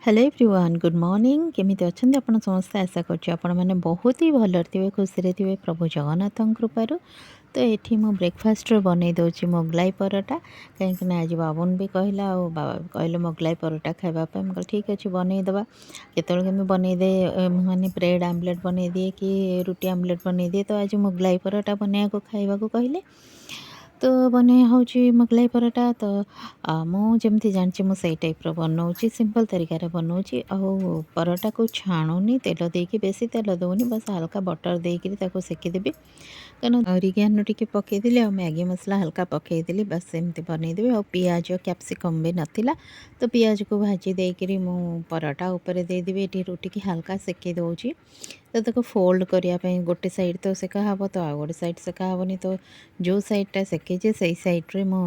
Hello everyone, good morning. କେମିତି ଅଛନ୍ତି ଆପଣ ସମସ୍ତେ? ଆଶା କରୁଛି ଆପଣମାନେ ବହୁତ ହି ଭଲରେ ଥିବେ, ଖୁସିରେ ଥିବେ ପ୍ରଭୁ ଜଗନ୍ନାଥଙ୍କ କୃପାରୁ। ତ ଏଠି ମୁଁ ବ୍ରେକଫାଷ୍ଟରେ ବନେଇ ଦେଉଛି ମୋଗଲାଇ ପରଟା, କାହିଁକିନା ଆଜି ବାବୁନ ବି କହିଲା ଆଉ ବାବା ବି କହିଲେ ମୋଗଲାଇ ପରଟା ଖାଇବା ପାଇଁ। ମୁଁ କହିଲି, ଠିକ୍ ଅଛି, ବନେଇଦେବା। କେତେବେଳେ କେମିତି ବନେଇଦିଏ, ମାନେ ବ୍ରେଡ଼୍ ଆମଲେଟ୍ ବନେଇଦିଏ କି ରୁଟି ଆମଲେଟ୍ ବନେଇଦିଏ। ତ ଆଜି ମୋଗଲାଇ ପରଟା ବନେଇବାକୁ ଖାଇବାକୁ କହିଲେ, ତ ବନେଇ ହେଉଛି ମୋଗଲାଇ ପରଟା। ତ ମୁଁ ଯେମିତି ଜାଣିଛି, ମୁଁ ସେଇ ଟାଇପ୍ର ବନଉଛି, ସିମ୍ପଲ୍ ତରିକାରେ ବନଉଛି। ଆଉ ପରଟାକୁ ଛାଣୁନି ତେଲ ଦେଇକି, ବେଶୀ ତେଲ ଦେଉନି, ବାସ୍ ହାଲକା ବଟର୍ ଦେଇକିରି ତାକୁ ସେକିଦେବି। କାରଣ ଅରିଗାନୋ ଟିକେ ପକାଇଦେଲି ଆଉ ମ୍ୟାଗି ମସଲା ହାଲକା ପକାଇଦେଲି, ବାସ୍ ସେମିତି ବନେଇଦେବି। ଆଉ ପିଆଜ, କ୍ୟାପ୍ସିକମ୍ ବି ନଥିଲା, ତ ପିଆଜକୁ ଭାଜି ଦେଇକିରି ମୁଁ ପରଟା ଉପରେ ଦେଇଦେବି। ଏଠି ରୁଟିକି ହାଲକା ସେକି ଦେଉଛି। ତ ତାକୁ ଫୋଲ୍ଡ କରିବା ପାଇଁ ଗୋଟେ ସାଇଡ଼୍ ତ ସେକା ହେବ, ତ ଆଉ ଗୋଟେ ସାଇଡ଼୍ ସେକା ହେବନି। ତ ଯେଉଁ ସାଇଡ଼୍ଟା ସେକିଛି, ସେଇ ସାଇଡ଼୍ରେ ମୁଁ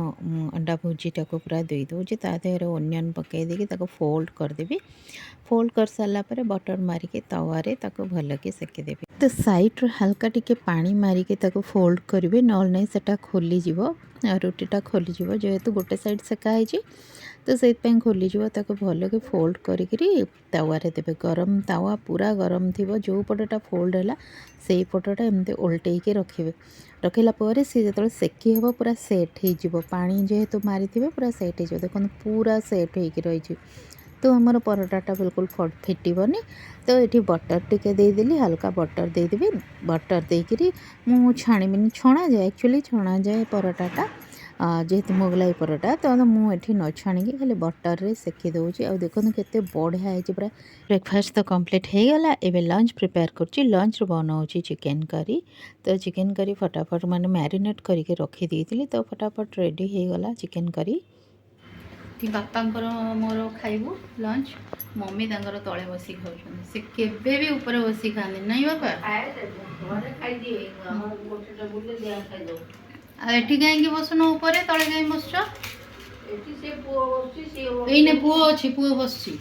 ଅଣ୍ଡା ଭୁଜିଟାକୁ ପୁରା ଦେଇଦେଉଛି। ତା ଦେହରେ ଓନିଅନ୍ ପକାଇ ଦେଇକି ତାକୁ ଫୋଲ୍ଡ କରିଦେବି। ଫୋଲ୍ଡ କରିସାରିଲା ପରେ ବଟର୍ ମାରିକି ତାୱାରେ ତାକୁ ଭଲକି ସେକିଦେବି। ତ ସାଇଡ଼୍ରୁ ହାଲକା ଟିକେ ପାଣି ମାରିକି ତାକୁ ଫୋଲ୍ଡ କରିବେ, ନହେଲେ ନାହିଁ ସେଟା ଖୋଲିଯିବ ଆଉ ରୁଟିଟା ଖୋଲିଯିବ। ଯେହେତୁ ଗୋଟେ ସାଇଡ଼୍ ସେକା ହେଇଛି, ତ ସେଇଥିପାଇଁ ଖୋଲିଯିବ। ତାକୁ ଭଲକି ଫୋଲ୍ଡ କରିକିରି ତାୱାରେ ଦେବେ। ଗରମ ତାୱା ପୁରା ଗରମ ଥିବ। ଯେଉଁ ପଟଟା ଫୋଲ୍ଡ ହେଲା, ସେଇ ପଟଟା ଏମିତି ଓଲଟେଇକି ରଖିବେ। ରଖିଲା ପରେ ସିଏ ଯେତେବେଳେ ସେକି ହେବ, ପୁରା ସେଟ୍ ହେଇଯିବ। ପାଣି ଯେହେତୁ ମାରିଥିବେ, ପୁରା ସେଟ୍ ହେଇଯିବ। ଦେଖନ୍ତୁ, ପୁରା ସେଟ୍ ହେଇକି ରହିଛି। ତ ଆମର ପରଟାଟା ବିଲକୁଲ ଫିଟିବନି। ତ ଏଠି ବଟର୍ ଟିକେ ଦେଇଦେଲି, ହାଲକା ବଟର୍ ଦେଇଦେବି। ବଟର୍ ଦେଇକିରି ମୁଁ ଛାଣିବିନି। ଛଣାଯାଏ, ଆକ୍ଚୁଆଲି ଛଣାଯାଏ ପରଟାଟା, ଯେହେତୁ ମୋଗଲାଇ ପରଟା। ତ ମୁଁ ଏଠି ନ ଛାଣିକି ଖାଲି ବଟର୍ରେ ସେକି ଦେଉଛି। ଆଉ ଦେଖନ୍ତୁ, କେତେ ବଢ଼ିଆ ହେଇଛି ପୁରା। ବ୍ରେକଫାଷ୍ଟ ତ କମ୍ପ୍ଲିଟ୍ ହେଇଗଲା, ଏବେ ଲଞ୍ଚ ପ୍ରିପେୟାର କରୁଛି। ଲଞ୍ଚରେ ବନାଉଛି ଚିକେନ୍ କରି। ତ ଚିକେନ୍ କରି ଫଟାଫଟ ମାନେ ମ୍ୟାରିନେଟ୍ କରିକି ରଖିଦେଇଥିଲି, ତ ଫଟାଫଟ ରେଡ଼ି ହେଇଗଲା ଚିକେନ୍ କରି। ଏଠି ବାପାଙ୍କର ମୋର ଖାଇବୁ ଲଞ୍ଚ। ମମି ତାଙ୍କର ତଳେ ବସିକି ଖାଉଛନ୍ତି। ସେ କେବେ ବି ଉପରେ ବସିକି ଖାଆନ୍ତି ନାଇଁ ବାପା। ଘରେ ଖାଇଦିଏ, ଆମର ଗୋଟେ ଟେବୁଲରେ ଦିଆ ଖାଇଦଉ। ଆଉ ଏଠି କାହିଁକି ବସୁନ ଉପରେ? ତଳେ କାହିଁ ବସୁଛ? ଏଠି ସେ ପୁଅ ବସୁଛି, ସିଏ ଏଇନେ ବସୁଛି। ପୁଅ ଅଛି, ପୁଅ ବସୁଛି।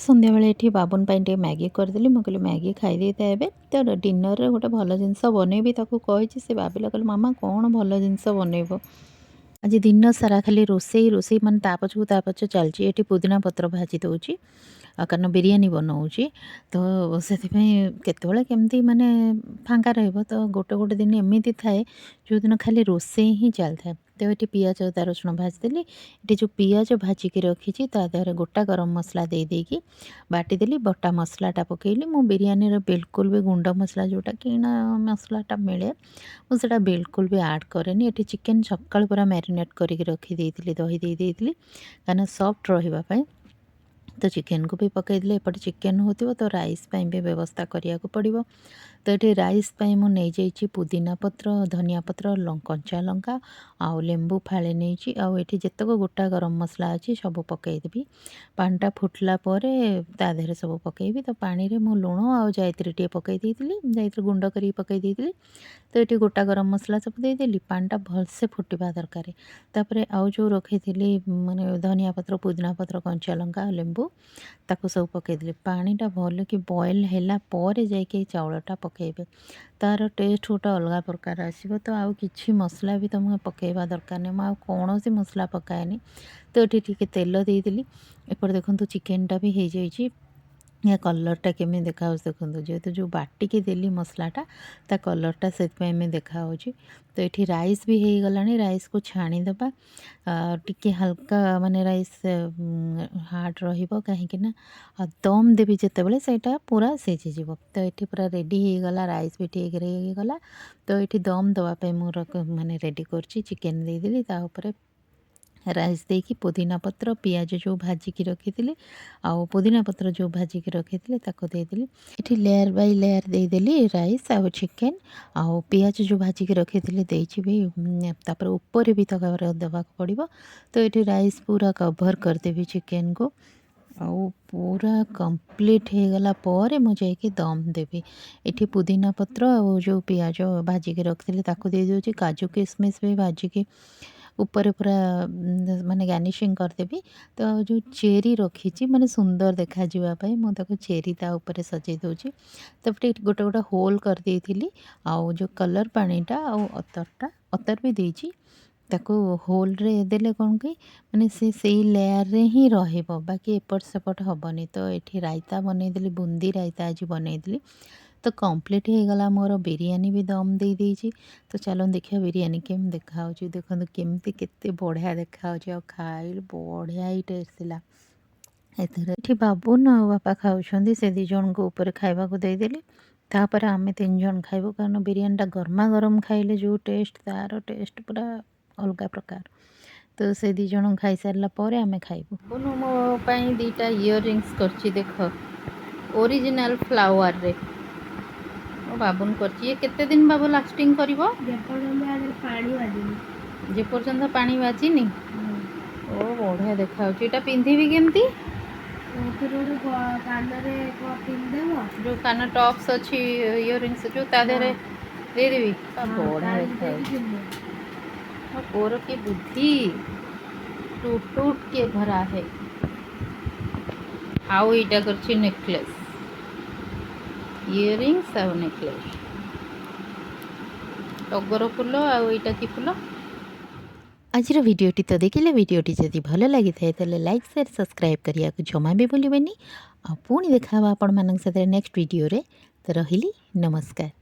ସନ୍ଧ୍ୟାବେଳେ ଏଠି ବାବୁନ ପାଇଁ ଟିକେ ମ୍ୟାଗି କରିଦେଲି। ମୁଁ କହିଲି, ମ୍ୟାଗି ଖାଇ ଦେଇଥାଏ ଏବେ। ତ ଡିନରରେ ଗୋଟେ ଭଲ ଜିନିଷ ବନେଇବି ତାକୁ କହିଛି। ସେ ଭାବିଲା, କହିଲେ, ମାମା, କ'ଣ ଭଲ ଜିନିଷ ବନେଇବ? ଆଜି ଦିନ ସାରା ଖାଲି ରୋଷେଇ ରୋଷେଇ, ମାନେ ତା ପଛକୁ ତା ପଛ ଚାଲିଛି। ଏଠି ପୁଦିନା ପତ୍ର ଭାଜି ଦେଉଛି, ଆଉ କାରଣ ବିରିୟାନୀ ବନଉଛି, ତ ସେଥିପାଇଁ କେତେବେଳେ କେମିତି ମାନେ ଫାଙ୍କା ରହିବ। ତ ଗୋଟେ ଗୋଟେ ଦିନ ଏମିତି ଥାଏ, ଯେଉଁଦିନ ଖାଲି ରୋଷେଇ ହିଁ ଚାଲିଥାଏ। ତ ଏଠି ପିଆଜ, ଅଦା, ରସୁଣ ଭାଜିଦେଲି। ଏଠି ଯେଉଁ ପିଆଜ ଭାଜିକି ରଖିଛି, ତା ଦେହରେ ଗୋଟା ଗରମ ମସଲା ଦେଇ ଦେଇକି ବାଟିଦେଲି। ବଟା ମସଲାଟା ପକାଇଲି। ମୁଁ ବିରିୟାନୀର ବିଲକୁଲ ବି ଗୁଣ୍ଡ ମସଲା, ଯେଉଁଟା କିଣା ମସଲାଟା ମିଳେ, ମୁଁ ସେଇଟା ବିଲକୁଲ ବି ଆଡ଼୍ କରେନି। ଏଠି ଚିକେନ୍ ସକାଳୁ ପୁରା ମ୍ୟାରିନେଟ୍ କରିକି ରଖିଦେଇଥିଲି, ଦହି ଦେଇ ଦେଇଥିଲି, କାହିଁକିନା ସଫ୍ଟ ରହିବା ପାଇଁ। ତ ଚିକେନକୁ ବି ପକାଇଦେଲି। ଏପଟେ ଚିକେନ୍ ହେଉଥିବ, ତ ରାଇସ୍ ପାଇଁ ବି ବ୍ୟବସ୍ଥା କରିବାକୁ ପଡ଼ିବ। ତ ଏଠି ରାଇସ୍ ପାଇଁ ମୁଁ ନେଇଯାଇଛି ପୁଦିନା ପତ୍ର, ଧନିଆ ପତ୍ର, କଞ୍ଚା ଲଙ୍କା ଆଉ ଲେମ୍ବୁ ଫାଳେ ନେଇଛି। ଆଉ ଏଠି ଯେତେକ ଗୋଟା ଗରମ ମସଲା ଅଛି, ସବୁ ପକାଇଦେବି। ପାଣିଟା ଫୁଟିଲା ପରେ ତା ଦେହରେ ସବୁ ପକାଇବି। ତ ପାଣିରେ ମୁଁ ଲୁଣ ଆଉ ଜାଇତ୍ରୀ ଟିକେ ପକାଇ ଦେଇଥିଲି, ଜାଇତ୍ରୀ ଗୁଣ୍ଡ କରିକି ପକାଇ ଦେଇଥିଲି। ତ ଏଠି ଗୋଟା ଗରମ ମସଲା ସବୁ ଦେଇଦେଲି। ପାଣିଟା ଭଲସେ ଫୁଟିବା ଦରକାର। ତାପରେ ଆଉ ଯେଉଁ ରଖିଥିଲି, ମାନେ ଧନିଆ ପତ୍ର, ପୁଦିନା ପତ୍ର, କଞ୍ଚା ଲଙ୍କା ଆଉ ଲେମ୍ବୁ, ତାକୁ ସବୁ ପକାଇଦେଲି। ପାଣିଟା ଭଲକି ବଏଲ୍ ହେଲା ପରେ ଯାଇକି ଚାଉଳଟା ପକାଇବେ, ତା'ର ଟେଷ୍ଟ ଗୋଟେ ଅଲଗା ପ୍ରକାର ଆସିବ। ତ ଆଉ କିଛି ମସଲା ବି ତୁମେ ପକାଇବା ଦରକାର ନାହିଁ। ମୁଁ ଆଉ କୌଣସି ମସଲା ପକାଏନି। ତ ଏଠି ଟିକେ ତେଲ ଦେଇଦେଲି। ଏପଟେ ଦେଖନ୍ତୁ, ଚିକେନଟା ବି ହେଇଯାଇଛି। ୟା କଲର୍ଟା କେମିତି ଦେଖାହେଉଛି ଦେଖନ୍ତୁ। ଯେହେତୁ ଯେଉଁ ବାଟିକି ଦେଲି ମସଲାଟା, ତା କଲର୍ଟା ସେଥିପାଇଁ ଏମିତି ଦେଖାହେଉଛି। ତ ଏଠି ରାଇସ୍ ବି ହେଇଗଲାଣି। ରାଇସ୍କୁ ଛାଣିଦେବା। ଟିକେ ହାଲକା ମାନେ ରାଇସ୍ ହାର୍ଡ଼ ରହିବ, କାହିଁକି ନା ଆଉ ଦମ୍ ଦେବି ଯେତେବେଳେ, ସେଇଟା ପୁରା ସିଝିଯିବ। ତ ଏଠି ପୁରା ରେଡ଼ି ହେଇଗଲା, ରାଇସ୍ ବି ଠିକ୍ ହେଇଗଲା। ତ ଏଠି ଦମ୍ ଦେବା ପାଇଁ ମୁଁ ମାନେ ରେଡ଼ି କରୁଛି। ଚିକେନ୍ ଦେଇଦେଲି, ତା ଉପରେ ରାଇସ୍ ଦେଇକି ପୁଦିନା ପତ୍ର, ପିଆଜ ଯେଉଁ ଭାଜିକି ରଖିଥିଲି ଆଉ ପୁଦିନା ପତ୍ର ଯେଉଁ ଭାଜିକି ରଖିଥିଲି, ତାକୁ ଦେଇଦେଲି। ଏଠି ଲେୟାର୍ ବାଇ ଲେୟାର୍ ଦେଇଦେଲି ରାଇସ୍ ଆଉ ଚିକେନ୍ ଆଉ ପିଆଜ ଯେଉଁ ଭାଜିକି ରଖିଥିଲି ଦେଇଛି ବି। ତାପରେ ଉପରେ ବି ତାକୁ ଦେବାକୁ ପଡ଼ିବ। ତ ଏଠି ରାଇସ୍ ପୁରା କଭର୍ କରିଦେବି ଚିକେନ୍କୁ। ଆଉ ପୁରା କମ୍ପ୍ଲିଟ୍ ହେଇଗଲା ପରେ ମୁଁ ଯାଇକି ଦମ୍ ଦେବି। ଏଠି ପୁଦିନା ପତ୍ର ଆଉ ଯେଉଁ ପିଆଜ ଭାଜିକି ରଖିଥିଲି, ତାକୁ ଦେଇଦେଉଛି। କାଜୁ କିସମିସ୍ ବି ଭାଜିକି ଉପରେ ପୁରା ମାନେ ଗାର୍ନିସିଂ କରିଦେବି। ତ ଯେଉଁ ଚେରି ରଖିଛି, ମାନେ ସୁନ୍ଦର ଦେଖାଯିବା ପାଇଁ ମୁଁ ତାକୁ ଚେରି ତା ଉପରେ ସଜେଇ ଦେଉଛି। ତାପରେ ଏଠି ଗୋଟେ ଗୋଟେ ହୋଲ୍ କରିଦେଇଥିଲି। ଆଉ ଯେଉଁ କଲର୍ ପାଣିଟା ଆଉ ଅତରଟା, ଅତର ବି ଦେଇଛି। ତାକୁ ହୋଲ୍ରେ ଦେଲେ କ'ଣ କି ମାନେ ସେ ସେଇ ଲେୟାର୍ରେ ହିଁ ରହିବ, ବାକି ଏପଟ ସେପଟ ହେବନି। ତ ଏଠି ରାଇତା ବନେଇଦେଲି, ବୁନ୍ଦି ରାଇତା ଆଜି ବନେଇଥିଲି। ତ କମ୍ପ୍ଲିଟ୍ ହେଇଗଲା ମୋର ବିରିୟାନୀ ବି ଦମ୍ ଦେଇଦେଇଛି। ତ ଚାଲନ୍ତୁ ଦେଖିବା ବିରିୟାନୀ କେମିତି ଦେଖାହେଉଛି। ଦେଖନ୍ତୁ କେମିତି କେତେ ବଢ଼ିଆ ଦେଖାହେଉଛି, ଆଉ ଖାଇଲେ ବଢ଼ିଆ ହିଁ ଟେଷ୍ଟ ଥିଲା। ଏଥର ଏଠି ବାବୁନ ଆଉ ବାପା ଖାଉଛନ୍ତି, ସେ ଦୁଇ ଜଣଙ୍କୁ ଉପରେ ଖାଇବାକୁ ଦେଇଦେଲି। ତାପରେ ଆମେ ତିନି ଜଣ ଖାଇବୁ, କାରଣ ବିରିୟାନୀଟା ଗରମା ଗରମ ଖାଇଲେ ଯେଉଁ ଟେଷ୍ଟ, ତା'ର ଟେଷ୍ଟ ପୁରା ଅଲଗା ପ୍ରକାର। ତ ସେ ଦୁଇ ଜଣ ଖାଇସାରିଲା ପରେ ଆମେ ଖାଇବୁ। ବାବୁନ ମୋ ପାଇଁ ଦୁଇଟା ଇୟର ରିଙ୍ଗସ୍ କରିଛି, ଦେଖ, ଓରିଜିନାଲ୍ ଫ୍ଲାୱାରରେ ମୋ ବାବୁନ କରିଛି। ଇଏ କେତେ ଦିନ ବାବୁ ଲାଷ୍ଟିଂ କରିବ? ଯେପର୍ଯ୍ୟନ୍ତ ଆ ପାଣି ବାଜିନି। ଯେପର୍ଯ୍ୟନ୍ତ ପାଣି ବାଜିନି। ଓ, ବଢ଼ିଆ ଦେଖାଯାଉଛି। ଏଇଟା ପିନ୍ଧିବି କେମିତି? ଏଥିରୁ ଗୋଟେ କାନରେ ପିନ୍ଧିଦେବ। ଯେଉଁ କାନ ଟପ୍ସ ଅଛି, ଇୟର ରିଙ୍ଗସ୍ ଯେଉଁ, ତା ଦେହରେ ଦେଇଦେବି। ବଢ଼ିଆ ତା ଭିତରେ ଦେଖାଯାଉଛି। ପିନ୍ଧିଦେବ। ମୋ ପୁଅର କି ବୁଦ୍ଧି, ଟୁଟ ଟୁଟ के भरा है। ଆଉ ଏଇଟା କରିଛି ନେକଲେସ୍, ଇୟରିଙ୍ଗସ୍ ଆଉ ନେକଲେସ୍, ଟଗର ଫୁଲ। ଆଉ ଏଇଟା କି ଫୁଲ? ଆଜିର ଭିଡ଼ିଓଟି ତ ଦେଖିଲେ। ଭିଡ଼ିଓଟି ଯଦି ଭଲ ଲାଗିଥାଏ, ତାହେଲେ ଲାଇକ୍, ସେୟାର, ସବସ୍କ୍ରାଇବ୍ କରିବାକୁ ଜମା ବି ଭୁଲିବେନି। ଆଉ ପୁଣି ଦେଖା ହେବ ଆପଣମାନଙ୍କ ସାଥିରେ ନେକ୍ସଟ ଭିଡ଼ିଓରେ। ତ ରହିଲି, ନମସ୍କାର।